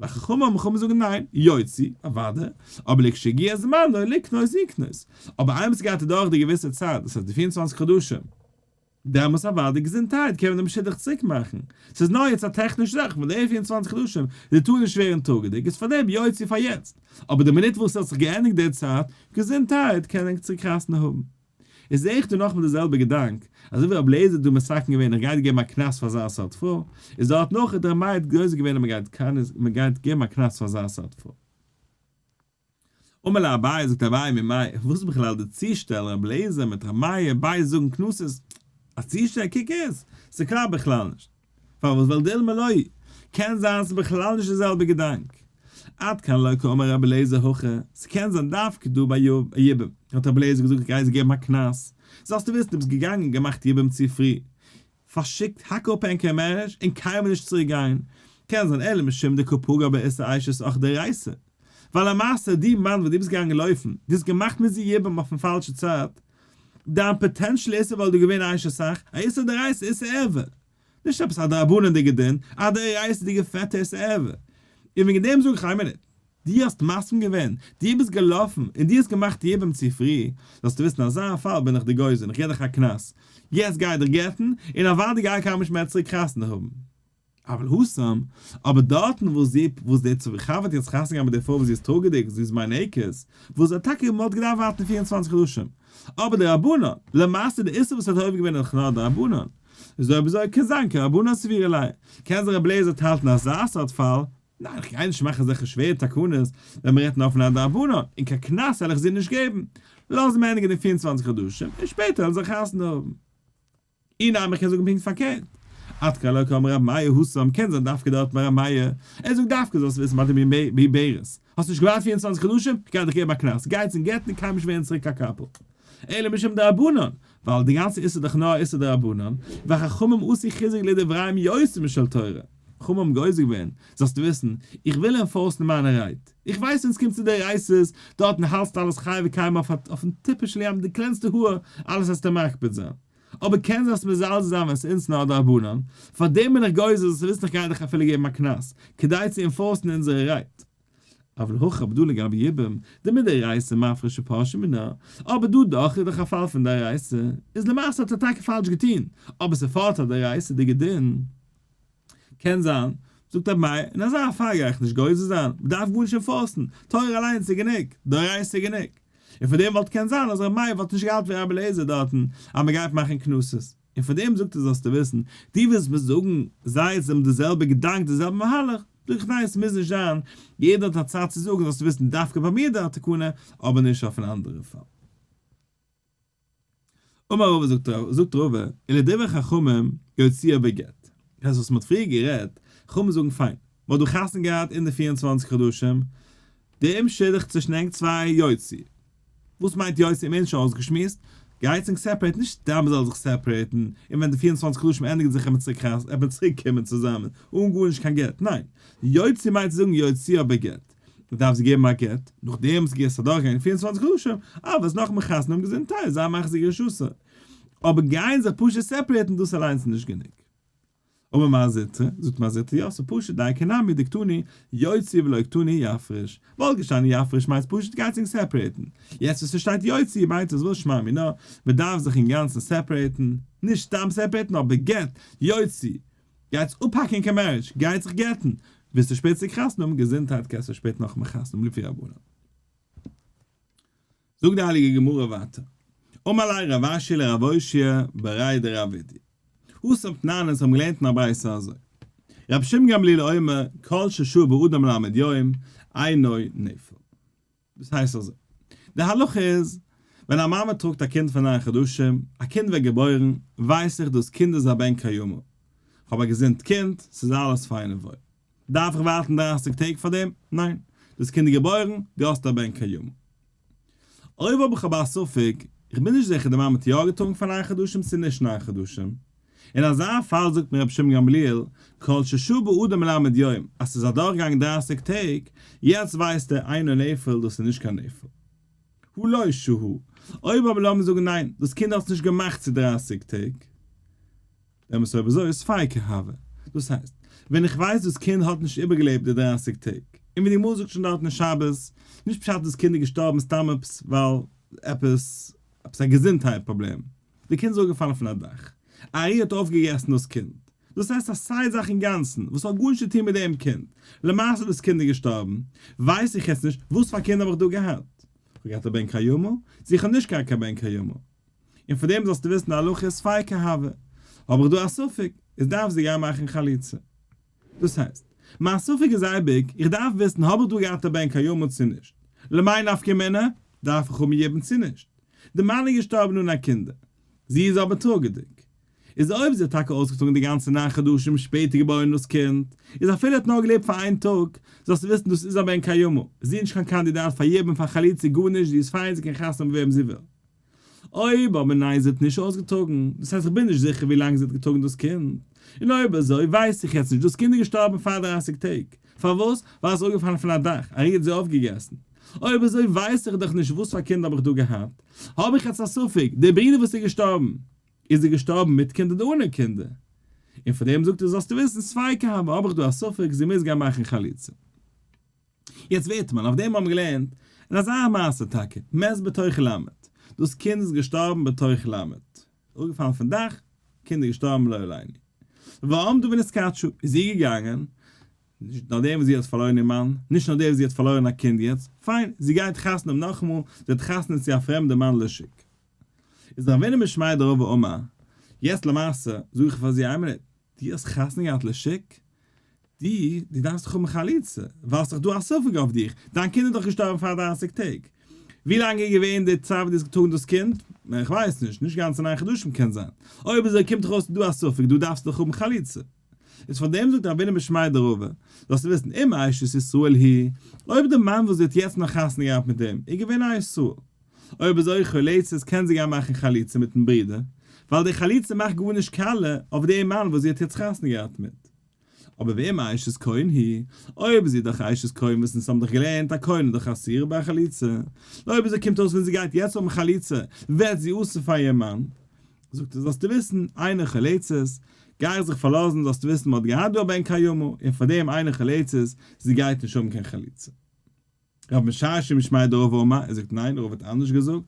וחכמים חכמים זאגן ניין, יוציא, אוודאי, אבער לכשיגיע זמנו לקנוס יקנוס, אבער איינמאל ס'גייט אדורך די געוויסע צייט, דאס הייסט די 24 חדשים, דעמאלס אוודאי געזונטהייט קען מען דעם שידוך צוריק מאכן, ס'איז נאר יעצט א טעכנישע זאך, ווייל די 24 חדשים, די טאר נישט ווערן טראגעדיג, איז פארדעם יוציא פאר יעצט, אבער די מינוט וואס ס'האט זיך געענדיגט די צייט, געזונטהייט קען ענק צוריק חתונה האבן. איז זעה איך דא נאכאמאל די זעלבע געדאנק, אזוי ווי רבי אליעזר האט דא מתקן געווען איך גיי דיר געבן א קנס פאר אזא סארט פרוי, איז דארט נאך האט ר' מאיר גוזר געווען אז מען גייט געבן א קנס פאר אזא סארט פרוי. אמר לאביי, זאגט אביי ממאי, וואס איז בכלל די צושטעל רבי אליעזר מיט ר' מאיר ביידע זאגן קנסות, א צושטעל קוק אויס, ס'קלאפט בכלל נישט. פארוואס ווייל דילמא לא היא? קען זיין ס'איז בכלל נישט די זעלבע געדאנק. עד כאן לא קאמר רבי אליעזר הכא, ס'קען זיין דווקא דא ביי יבום האט רבי אליעזר געזאגט איך גיי זיי געבן א קנס, זאלסטו וויסן דו ביסט געגאנגען און געמאכט יבום צו פרי, פארשיקט האק אפ ענקער marriage און קיינמאל נישט צוריק גיין, קען זיין אלא משום דקא פגע באיסור אשת אח דאורייתא, ווייל למעשה די מאן וואס דו ביסט געגאנגען לויפן, דו האסט געמאכט מיט זי יבום אויפן פאלשע צייט, דיין potential איסור וואלט דא געווען אשת אח, א איסור דאורייתא, איסור ערווה. נישט עפעס א דרבנן'דיגע דין, א דאורייתא'דיגע פעטע איסור ערווה. און וועגן דעם זאג איך איין מינוט. דו האסט מסכים געווען, דו ביסט געלאפן, און דו האסט געמאכט יבום צו פרי, זאלסטו וויסן אזא פאל בין איך דיר גוזר און איך געב דיך א קנס, יעצט גיי דיך גט'ן, און אוודאי גיי קיינמאל נישט מער צוריק חתונה האבן. אבל התם, אבער דארטן וואס זי, וואס דער צבי חוה האט יעצט חתונה געהאט מיט דער פרוי וואס זי איז טראגעדיג, זי איז מינקת, וואס זי טאקע מען האט געדארפט ווארטן 24 חדשים, אבער די רבנן, למעשה די איסור וואס האט עובר געווען איז דאך נאר די רבנן, איז אויב אזוי קען זיין כרבנן סבירא ליה, קען זיך רבי אליעזר האלטן אזא סארט פאל, ניין איך גיי נישט מאכן אזעלכע שווערע תקנות ווען מען רעדט נאר פון א דרבנן, און קיין קנס וועל איך זי נישט געבן, לאז אים ענדיגן די 24 חדשים און שפעטער וועלן זיי חתונה האבן. אי נמי איך קען זאגן פונקט פארקערט. עד כאן לא קאמר רבי מאיר התם קען זיין דווקא דארט ביי רבי מאיר, ער זאגט דווקא זאלסט וויסן ביי די מעוברת, האסט נישט געווארט 24 חדשים, איך גיי דיך געבן א קנס, גיי צום גט און קיינמאל נישט ווערן צוריק א couple. אלא משום דרבנן, ווייל די גאנצע איסור איז דאך נאר א איסור דרבנן, וחכמים עשו חיזוק לדבריהם יותר משל תורה. חכמים האבן גוזר געווען, זאלסטו וויסן, איך וויל enforce ן מיינע רייד. איך ווייס ווען עס קומט צו דאורייתא'ס, דארטן האלטסטו אלעס חי וקיים אויפן טיפה של ים, די קלענסטע האר, אלעס וועסטו מקפיד זיין. אבער קען זיין מזלזל זיין ווען ס'איז אונז נאר דרבנן, פארדעם בין איך גוזר זאלסטו וויסן איך גיי דיך אפילו געבן א קנס, כדי צו enforce ן אונזערע רייד. אבל הכא אבער דא לגבי יבום, דמדאורייתא מפריש ופרשי מינה, אבער דא דאך איז דאך א פאל פון דאורייתא, איז למעשה האט ער טאקע פאלש געטון, אבער ס'פארט א דאורייתא'דיגע דין. קען זיין, זאגט רבי מאיר, אין אזא פאל גיי איך נישט גוזר זיין, מ'דארף גארנישט enforce ן, תורה אליינס איז גענוג, דאורייתא איז גענוג. און פון דעם וואלט קען זיין אז רבי מאיר וואלט נישט געהאלטן ווי רבי אליעזר דארטן אז מ'גייט מאכן קנסות. און פון דעם זאגט ער זאלסטו וויסן, דו ווילסט מיר זאגן זיי האבן די זעלבע געדאנק די זעלבע מהלך, זאג איך ניין עס מוז נישט זיין, יעדער האט א צד צו זאגן זאלסטו וויסן דווקא ביי מיר די תקנה, אבער נישט אויף אן אנדערע פאל. אמר רבא זאגט רבא, ולדברי חכמים יוציאה בגט. דאס וואס מ'האט פריער גערעדט, חכמים זאגן פיין, מ'האט דא חתונה געהאט אין די 24 חדשים, דעם שידוך צווישן ענק צוויי יוציא. וואס מיינט יוציא? מ'האט שוין אויסגעשמועסט, גייטס ענק separate ן, נישט סתם מ'זאל זיך separate ן, און ווען די 24 חדשים ענדיגן זיך וועט מען צוריק קומען צוזאמען, אן גארנישט קיין גט, ניין, יוציא מיינט צו זאגן יוציאה בגט. מען דארף זיי געבן א גט, נאכדעם וואס געסט אדורכגיין 24 חדשים, אבער עס נאכמער חתונה האבן געזונטהייט, זיי מאכן זיך רשות. אבער גייען זיך פשוט separate ן דאס אליינס איז נישט גענוג. אמר מר זוטרא, זאגט מר זוטרא, יא ס'איז פשוט דייקא נמי דקתני יוציא ולא קתני יפריש, וואלט געשטאנען יפריש מיינט פשוט גייטס ענק separate ן, יעצט וואס ס'שטייט יוציא מיינט עס וואס שמע מינה, מ'דארף זיך אינגאנצן separate ן, נישט סתם separate ן נאר בגט, יוציא, גייטס אפהאקן קיין marriage, גייטס זיך גט'ן, ווילסטו שפעטער צוריק חתונה האבן, געזונטהייט קענסטו שפעטער נאכאמאל חתונה האבן לפי רבנן. זאגט די הייליגע גמרא ווייטער, אמר ליה רב אשי לרב אושעיא בריה דרב אידי, התם תנן אונז האבן געלערנט אין א ברייתא אזוי, רבי שמעון גמליאל אומר כל ששהה באדם למד יום אינו נפל. דאס הייסט אזוי, די הלכה איז, ווען א מאמע טראגט א קינד פאר ניין חדשים, א קינד ווערט געבוירן, ווייס איך דאס קינד איז א בן קיימא, כ'האב א געזונט קינד, ס'איז אלעס פיין און וואויל. דארף איך ווארטן דרייסיג טעג פאר דעם? ניין. דאס קינד איז געבוירן, דו האסט א בן קיימא. אויב האב איך אבער א ספק, איך בין נישט זיכער די מאמע האט יא געטראגן פאר ניין חדשים צו נישט ניין חדשים, אין אזא פאל זאגט מיר רבי שמעון גמליאל, כל ששהה באדם למד יום, אז ס'איז אדורכגעגאנגען דרייסיג טעג, יעצט ווייסט ער אינו נפל דאס איז נישט קיין נפל. הא לא שהה, אויב אבער לאמיר זאגן ניין, דאס קינד האט עס נישט געמאכט צו דרייסיג טעג, דעמאלטס אויב אזוי איז ספיקא הוי. דאס הייסט, ווען איך ווייס דאס קינד האט נישט איבערגעלעבט די דרייסיג טעג, און ווי די גמרא זאגט שוין דארט אין שבת, נישט פשט דאס קינד איז געשטארבן סתם עפעס ווייל עפעס עפעס א געזונטהייט פראבלעם, די קינד איז אפגעפאלן פון א דאך, א ארי האט אויפגעגעסן דאס קינד, דאס הייסט א side זאך אינגאנצן וואס האט גארנישט צו טון מיט דעם קינד, למעשה דאס קינד איז געשטארבן, ווייס איך יעצט נישט וואס פאר קינד האב איך דא געהאט, איך האב געהאט א בן קיימא, צו איך האב נישט געהאט קיין בן קיימא, און פאר דעם זאלסטו וויסן די הלכה איז ספיקא הוי, האב איך דא א ספק, איז דארף זי גיין מאכן חליצה. דאס הייסט, מיין ספק איז אייביג, איך דארף וויסן האב איך דא געהאט א בן קיימא צו נישט, למאי נפקא מינה, דארף איך האבן יבום צו נישט. די מאן איז געשטארבן אן א קינדער, זי איז אבער טראגעדיג. איז אויב זי האט טאקע אויסגעטראגן די גאנצע ניין חדשים שפעטער געבוירן דאס קינד, איז אפילו ער האט נאר געלעבט פאר איין טאג, זאלסטו וויסן דאס איז א בן קיימא, זי איז נישט קיין קאנדידאט פאר יבום פאר חליצה גארנישט זי איז פיין זי קען חתונה האבן וועם זי וויל. אויב אבער ניין זי האט נישט אויסגעטראגן, דאס הייסט איך בין נישט זיכער ווי לאנג זי האט געטראגן דאס קינד, און אויב אזוי ווייס איך יעצט נישט, דאס קינד איז געשטארבן פאר דרייסיג טעג, פארוואס? ווייל עס איז אפגעפאלן פון א דאך, א ארי האט זי אויפגעגעסן. אויב אזוי ווייס איך דאך נישט וואס פאר קינד האב איך דא געהאט, האב איך יעצט א ספק, דער ברודער וואס איז געשטארבן, איז ער געשטארבן מיט קינדער אדער אנע קינדער? און פאר דעם זאגט ער זאלסטו וויסן ספיקא הוי האב איך דא א ספק, זי מוז גיין מאכן חליצה. יעצט ווערט מען, אויף דעם האבן מיר געלערנט אין אזא מעשה טאקע, מת בתוך למד, דאס קינד איז געשטארבן בתוך למד, אראפגעפאלן פון דאך, קינד איז געשטארבן לא עלינו. ועמדה ונתקדשה, איז זי געגאנגען, נישט נאר דעם וואס זי האט פארלוירן איר מאן, נישט נאר דעם וואס זי האט פארלוירן א קינד יעצט, פיין, זי גייט חתונה האבן נאכאמאל, זי האט חתונה צו א פרעמדע מאן לשוק. איז רבינא משמיה דרבא אמר, יעצט למעשה, זאג איך פאר זי איין מינוט, דו האסט חתונה געהאט לשוק? דו, דו דארפסט דאך האבן חליצה, ווייל ס'איז דאך דא א ספק אויף דיך, דיין קינד איז דאך געשטארבן פאר דרייסיג טעג. ווי לאנג איז געווען די צייט וואס דו האסט געטראגן דאס קינד? איך ווייס נישט, נישט גאנצע ניין חדשים קען זיין. אויב אזוי קומט דאך אויס ס'איז דא א ספק, דו דארפסט דאך האבן חליצה. איז פאר דעם זאגט רבינא משמיה דרבא, זאלסטו וויסן, אם אשת ישראל היא, אויב די מאן וואס זי האט יעצט נאך חתונה געהאט מיט אים, איז געווען א ישראל, אויב אזוי חולצת קען זי גיין מאכן חליצה מיטן ברודער, ווייל די חליצה מאכט גארנישט קאלע אויף דעם מאן וואס זי האט יעצט חתונה געהאט מיט. אבער ואם אשת כהן היא, אויב איז זי דאך אשת כהן וואס אונז האבן דאך געלערנט א כהן איז דאך אסור ביי חליצה, נו אויב אזוי קומט אויס ווען זי גייט יעצט האבן חליצה ווערט זי אסור פאר איר מאן, זאגט ער זאלסטו וויסן אינה חולצת, גיי איך זיך פארלאזן זאלסטו וויסן מען האט געהאט דא א בן קיימא און פארדעם אינה חולצת, זי גייט נישט האבן קיין חליצה. רב משרשיא משמיה דרבא אמר, ער זאגט ניין, רבא האט אנדערש געזאגט,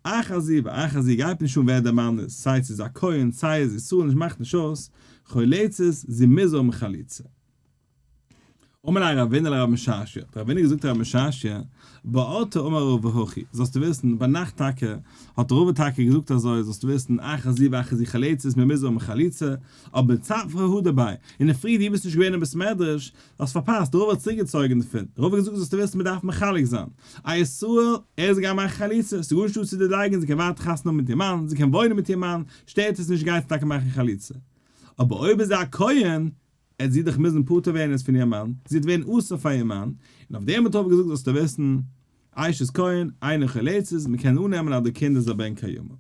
אחת זו ואחת זו גייט נישט אן ווער דער מאן איז, סיי צו איז א כהן סיי איז ישראל נישט מאכט נישט אויס, חולצת, זי מוז האבן חליצה. אמר ליה רבינא לרב משרשיא, האט רבינא געזאגט רב משרשיא, באורתא אמר רבא הכי, זאלסטו וויסן, ביינאכט טאקע, האט רבא טאקע געזאגט אזוי, זאלסטו וויסן, אחת זו ואחת זו חולצת, מען מוז האבן חליצה, אבער צפרא הדר ביה, אינדערפרי דו ביסט נישט געווען אין בית מדרש, האסט פארפאסט, רבא האט צוריקגעצויגן דערפון, רבא האט געזאגט זאלסטו וויסן מען דארף מחלק זיין, א ישראל, ער איז געגאנגען מאכן חליצה, ס'איז גארנישט דא צו דערלייגן, זי קען ווייטער חתונה האבן מיט איר מאן, זי קען וואוינען מיט איר מאן, שטערט עס נישט גייט זי טאקע מאכן חליצה. אבער אויב איז זי א כהן, עט זי דאך מוזן פטור ווערן איז פון איר מאן, זי וועט ווערן אסור פאר איר מאן, און אויף דעם האט רבא געזאגט זאלסטו וויסן, אשת כהן, אינה חולצת, מען קען אננעמען אז די קינד איז א בן קיימא.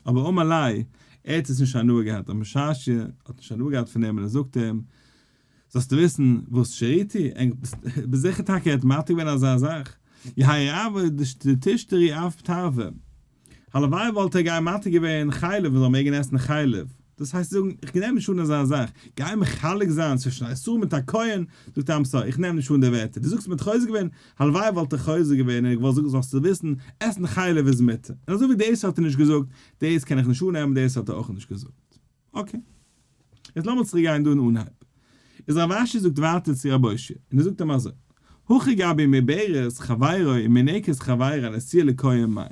אבער אמר ליה, ער האט עס נישט הנאה געהאט, רב משרשיא האט נישט הנאה געהאט פון אים און ער זאגט אים, זאלסטו וויסן וואס שריתי, ביסט זיכער טאקע ער האט מתיר געווען אזא זאך, יהא רעוא דתשתרי אף תאווה, הלוואי וואלט ער גיין מתיר געווען חלב מען זאל מעגן עסן חלב, דאס הייסט זאגן איך נעם נישט אן אזא זאך, גיי מחלק זיין צווישן א ישראל מיט א כהן, זאגט ער I'm sorry איך נעם נישט אן די ווערטער, דו זאגסט מען האט חוזר געווען, הלוואי וואלט ער חוזר געווען און געוואלט זאגן זאלסטו וויסן, עסן חלב איז מותר, און אזוי ווי דאס האט ער נישט געזאגט, דאס קען איך נישט אננעמען, דאס האט ער אויך נישט געזאגט. Okay. יעצט לאמיר צוריק גיין דא אין אנהייב. איז רב אשי זאגט ווייטער צו רב אושעיא, און ער זאגט אים אזוי, הכא גבי מעוברת חברו ומינקת חברו נשואה לכהן מאי.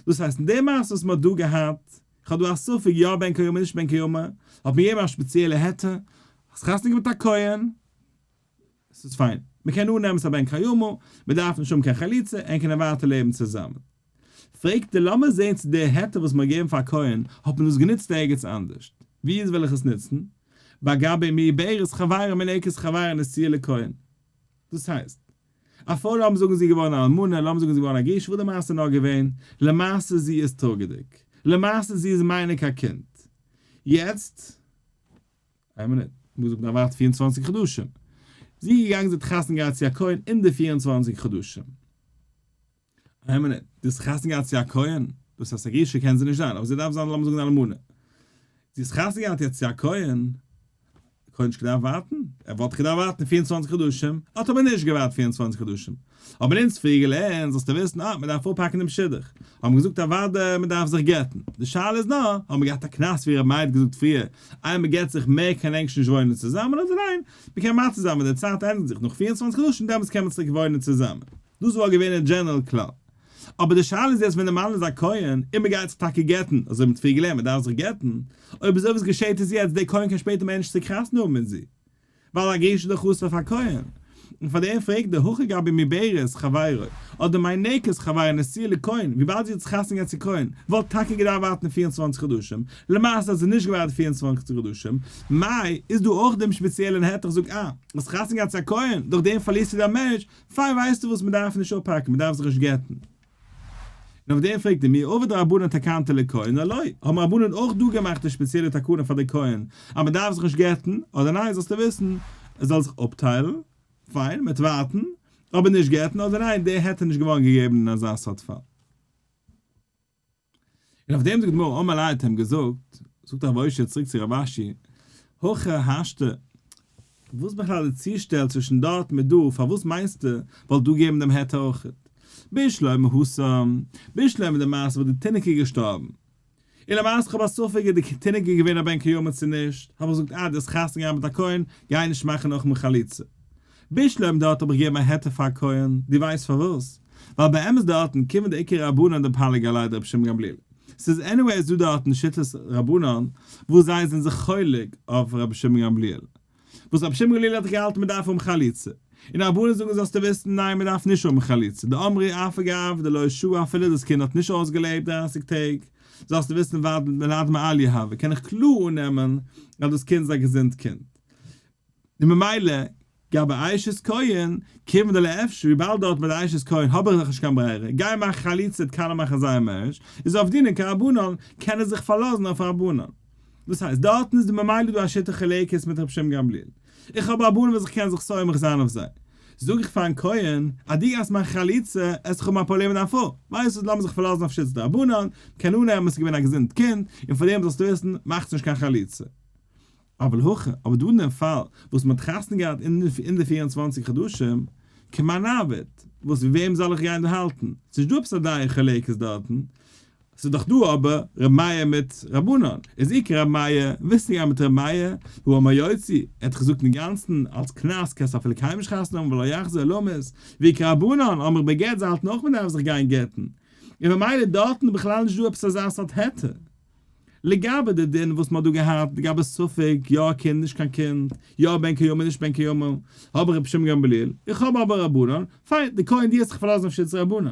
דאס הייסט אין די מעשה וואס מען האט דא געהאט, איך האב דא א ספק יא בן קיימא נישט בן קיימא, האט מען געגעבן א שפעציעלע היתר, האסט חתונה געהאט מיט א כהן, ס'איז פיין, מ'קען אננעמען ס'איז א בן קיימא, מ'דארף נישט האבן קיין חליצה, ענק קענען ווייטער לעבן צוזאמען. פרעגט ער, לאמיר זען צו די היתר וואס מ'האט געגעבן פאר א כהן, האט מען דאס גענוצט ערגעץ אנדערשט? ווי איז וועל איך עס נוצן? ביי גבי מעוברת חברה ומינקת חברה נשואה לכהן. דאס הייסט, א פרוי לאמיר זאגן זי איז געווארן א אלמנה, לאמיר זאגן זי איז געווארן א גרושה, וואס די מעשה נאר געווען, למעשה זי איז טראגעדיג, למעשה זי איז מניק א קינד. יעצט. איין מינוט, מוז איך דערווארט 24 חדשים. זי איז געגאנגען זי האט חתונה געהאט צו א כהן אין די 24 חדשים. איין מינוט, דו האסט חתונה געהאט צו א כהן? דאס הייסט א גרושה קען זי נישט זיין, אבער זי דארף זיין לאמיר זאגן אן אלמנה. זי האט חתונה געהאט יעצט צו א כהן, כהן נישט געדארפט ווארטן, ער וואלט געדארפט ווארטן 24 חדשים, האט אבער נישט געווארט 24 חדשים. האבן אונז פריער געלערנט, זאלסטו וויסן, אה, מען דארף אפהאקן דעם שידוך. האבן געזאגט אוודאי, מען דארף זיך גט'ן. די שאלה איז נאר, האבן מיר געהאט א קנס ווי רבי מאיר האט געזאגט פריער, איי מען גט זיך מער קען ענגש נישט וואוינען צוזאמען אדער ניין, מען קען מתיר זיין ווען די צייט ענדיגט זיך נאך 24 חדשים דעמאלטס קען מען צוריק וואוינען צוזאמען. דאס וואלט געווען א general כלל. אבער די שאלה איז יעצט ווען די מאן איז א כהן און מען גייט זיך טאקע גט'ן, אזוי ווי מען האט פריער געלערנט מען דארף זיך גט'ן, אויב אזוי וואס געשעט איז יעצט, דער כהן קען שפעטער מער נישט צוריק חתונה האבן מיט זי. ווייל א גרושה איז דאך אסור פאר כהן. און פאר דעם פרעגט דער הכא גבי מעוברת חברו, אדער מינקת חברו נשואה לכהן, וויבאלד זי האט זיך חתונה געהאט צו כהן, וואלט טאקע געדארפט ווארטן 24 חדשים, למעשה האט זי נישט געווארט 24 חדשים, מאי, איז דא אויך דעם שפעציעלען היתר איך זאג אה, האסט חתונה געהאט צו א כהן, דורך דעם פארלירסטו דיין marriage, פיין ווייסטו וואס מען דארף נישט אפהאקן, מען דארף זיך נישט גט'ן. און אויף דעם פרעגט ער מי עבוד רבנן תקנתא לכהן או לא, האבן רבנן אויך דא געמאכט די שפעציעלע תקנה פאר די כהן אז מען דארף זיך נישט גט'ן, אדער ניין זאלסטו וויסן ער זאל זיך אפטיילן, פיין מ'וועט ווארטן, אבער נישט גט'ן, אדער ניין די היתר נישט געווארן געגעבן אין אזא סארט פאל. און אויף דעם זאגט די גמרא אמר ליה האט אים געזאגט, זאגט רב אושעיא צוריק צו רב אשי, הכי השתא. וואס בכלל די צושטעל צווישן דארט מיט דא, פארוואס מיינסטו וואלט דא געבן דעם היתר אויכעט? בשלמא התם, בשלמא די מעשה וואס די תינוק איז געשטארבן, און למעשה כ'האב א ספק איז די תינוק געווען א בן קיימא צו נישט, האב איך געזאגט אה דו האסט חתונה געהאט מיט א כהן, גיי נישט מאכן נאכאמאל חליצה. בשלמא דארט האב איך געגעבן א היתר פאר א כהן, דו ווייסט פארוואס? ווייל באמת דארטן קומען די עיקר רבנן דפליגי עליה דרבי שמעון גמליאל. ס'איז anyways דא דארטן שיטת רבנן וואס זיי זענען זיך חולק אויף רבי שמעון גמליאל. וואס רבי שמעון גמליאל האט דאך געהאלטן מ'דארף האבן חליצה. און רבנן זאגן זאלסטו וויסן ניין מ'דארף נישט האבן חליצה. דאמרי אף על גב דלא שהי אפילו דאס קינד האט נישט אויסגעלעבט דרייסיג טעג. זאלסטו וויסן ולד מעליא הוי קען איך קלאר אננעמען אז דאס קינד איז א געזונט קינד. און ממילא גבי אשת כהן, כיוון דלא אפשר, וויבאלד דארט ביי די אשת כהן האב איך דאך נישט קיין ברירה, גיי מאך חליצה קאנען מאכן זייער marriage, איז עבדינן כרבנן, קען ער זיך פארלאזן אויף רבנן. דאס הייסט, דארטן איז ממילא דא א שיטה חולקת מיט רבי שמעון גמליאל. איך האב רבנן וואס איך קען זיך סומך זיין אויף זיי. זאג איך פארן כהן, אז דו גייסט מאכן חליצה, עסט איך האבן א פראבלעם מיט דיין פרוי. ווייסט וואס, לאמיר זיך פארלאזן אויף שיטת רבנן, מ'קען אננעמען עס איז געווען א געזונט קינד, און פאר דעם זאלסטו וויסן, מאכטס נישט קיין חליצה. אבל הכא, אבער דא אין דעם פאל וואס מען האט חתונה געהאט אין די 24 חדשים, כמאן נעביד, וואס ווי וועם זאל איך גיין דא האלטן? ס'נישט דא עפעס א דעה חולקת דארטן, ס'איז דאך דא אבער ר' מאיר מיט רבנן, איז עיקר ר' מאיר, ווילסטו גיין מיט ר' מאיר, והוא אמר יוציא, ער האט דאך געזאגט אינגאנצן אלס קנס קענסטו אפילו קיינמאל נישט חתונה האבן ולא יחזור למות, ועיקר רבנן, אמרי בגט זיי האלטן אויך מען דארף זיך גיין גט'ן, און ממילא דארטן איז בכלל נישט דא עפעס אזא סארט היתר. לגבי די דין וואס מ'האט דא געהאט לגבי ספק יא קינד נישט קיין קינד, יא בן קיימא נישט בן קיימא, האב איך רבי שמעון גמליאל, איך האב אבער רבנן, פיין, די כהן דו האסט זיך פארלאזן אויף שיטת רבנן.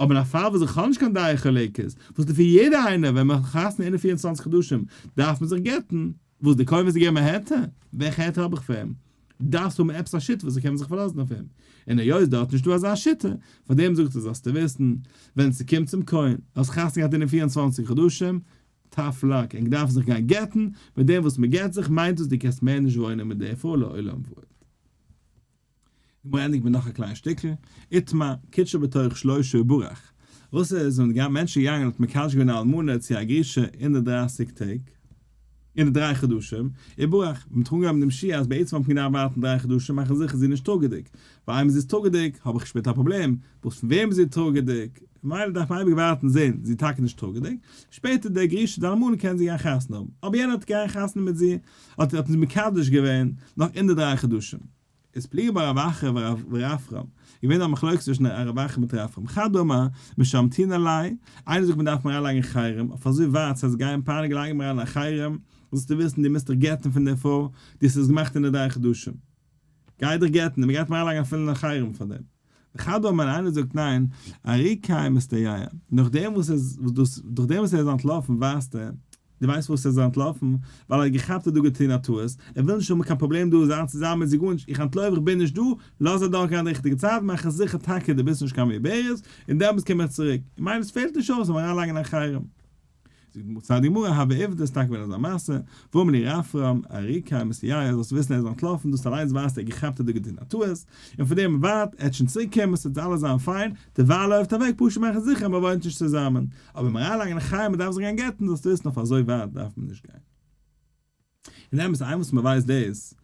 אבער אין א פאל וואס איך האב נישט קיין דעה חולקת, וואס לפי יעדער איינער ווען מ'האט חתונה אין די 24 חדשים דארף מען זיך גט'ן, וואס די כהן וועט זיי געבן א היתר? וועלכע היתר האב איך פאר אים? דארפסט האבן עפעס א שיטה וואס איך קען זיך פארלאזן אויף אים, און היות דארט נישטא אזא שיטה, פאר דעם זאגט ער זאלסטו וויסן, ווען ס'קומט צום כהן, האסט חתונה געהאט אין די 24 חדשים, tough luck, ענק דארפן זיך גיין גט'ן, מיט דעם וואס מ'גט זיך מיינט דאס דו קענסט מער נישט וואוינען מיט דער פרוי לעולם ועד. גמרא ענדיגט מיט נאך א קליין שטיקל, איתמר, קידשה בתוך שלושה וברח. וואס איז ווען די מענטש איז געגאנגען און האט מקדש געווען א אלמנה צו א גרושה אין די דרייסיג טעג, אין די דריי חדשים, וברח, מען האט אנגעהויבן דעם שיעור אז בעצם האט מען געדארפט ווארטן דריי חדשים מאכן זיכער זי איז נישט טראגעדיג, ווייל איינמאל זי איז טראגעדיג האב איך שפעטער א פראבלעם, וואס פון וועם איז זי טראגעדיג, ממילא דארף מען אייביג ווארטן זען זי איז טאקע נישט טראגעדיג, שפעטער די גרושה די אלמנה קען זי גיין חתונה האבן, אבער יענער האט גיין חתונה מיט זי, האט האט זי מקדש געווען נאך אין די דריי חדשים. איז פליגי בה רב אחא ורפרם, געווען א מחלוקת צווישן רב אחא מיט רפרם, חד אמר משמתינן ליה, איינער זאגט מען דארף אים אריינלייגן חרם, אויף אזוי ווייט ס'הייסט גיין פייניגן לייג אים אריין א חרם, זאלסטו וויסן דו מוזט דיך גט'ן פון דער פרוי, דו האסט עס געמאכט אין די דריי חדשים, גיי דיך גט'ן, און מען גייט אים אריינלייגן אפילו א חרם פאר דעם. וחד אמר איינער זאגט ניין, ארוקיה מסתייע, נאכדעם וואס עס דאס דורכדעם וואס ער איז אנטלאפן ווייזט ער, דו ווייסט פארוואס ער איז אנטלאפן? ווייל ער האט געכאפט ער האט דא געטון א טעות, ער וויל נישט האבן קיין פראבלעם דא זיין צוזאמען מיט זי גארנישט, איך אנטלויף איך בין נישט דא, לאז אדורך גיין די ריכטיגע צייט, מאך עס זיכער טאקע דו ביסט נישט קיין מעוברת, און דעמאלטס קום איך צוריק. איך מיין עס פעלט נישט אויס זאל מען אריינלייגן א חרם. זאגט די גמרא, הוה עובדא איז טאקע געווען אזא מעשה, ואמר להו רפרם, ארוקיה מסתייע, זאלסט וויסן ער איז אנטלאפן, דאס אליינס ווייזט ער האט געכאפט ער האט דא געטון א טעות, און פון דעם ווארט, ער וועט שוין צוריק קומען, ס'וועט אלעס זיין פיין, דערווייל לויפט אוועק פשוט מאכן זיכער מען וואוינט נישט צוזאמען, אבער מען אריינלייגן א חרם מען דארף זיך גיין גט'ן זאלסטו וויסן אויף אזוי ווייט דארף מען נישט גיין. און אמת איינמאל וואס מען ווייסט דאס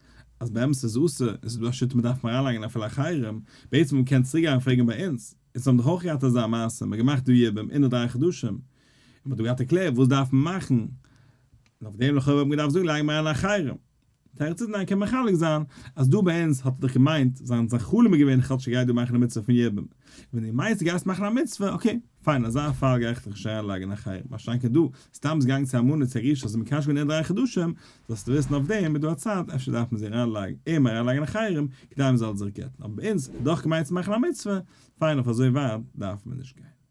אז באמת איז אסור און ס'איז דא א שיטה מען דארף מען אריינלייגן אפילו א חרם, בעצם מען קען צוריק גיין פרעגן ביי אונז, אונז האבן דאך אויך געהאט אזא מעשה, מען האט געמאכט דא יבום אין די דריי חדשים, און מען האט דא געהאט ערקלערט וואס דארף מען מאכן, און אויף דעם לכאורה האט מען געדארפט זאגן לייג מיר אריין א חרם. תירוץ איז ניין קען מחלק זיין אז דא ביי אונז האט ער דאך געמיינט זיין זיין חלום איז געווען כאטש גיי דא מאכן א מצוה פון יבום ווען דו מיינסט דו גייסט מאכן א מצוה okay פיין אזא פאל גיי איך דיך נישט אריין לייגן א חרם מה שאין כן דא סתם ביסט געגאנגען צו א אלמנה צו א גרושה האסט מקדש געווען אין דריי חדשים זאלסטו וויסן אויף דעם איז דא א צד אפשר דארף מען זי אריין לייגן אים אריין לייגן א חרם כדי מען זאל זיך גט'ן אבער ביי אונז איז דאך געמיינט צו מאכן א מצוה פיין אויף אזוי ווייט דארף מען נישט גיין.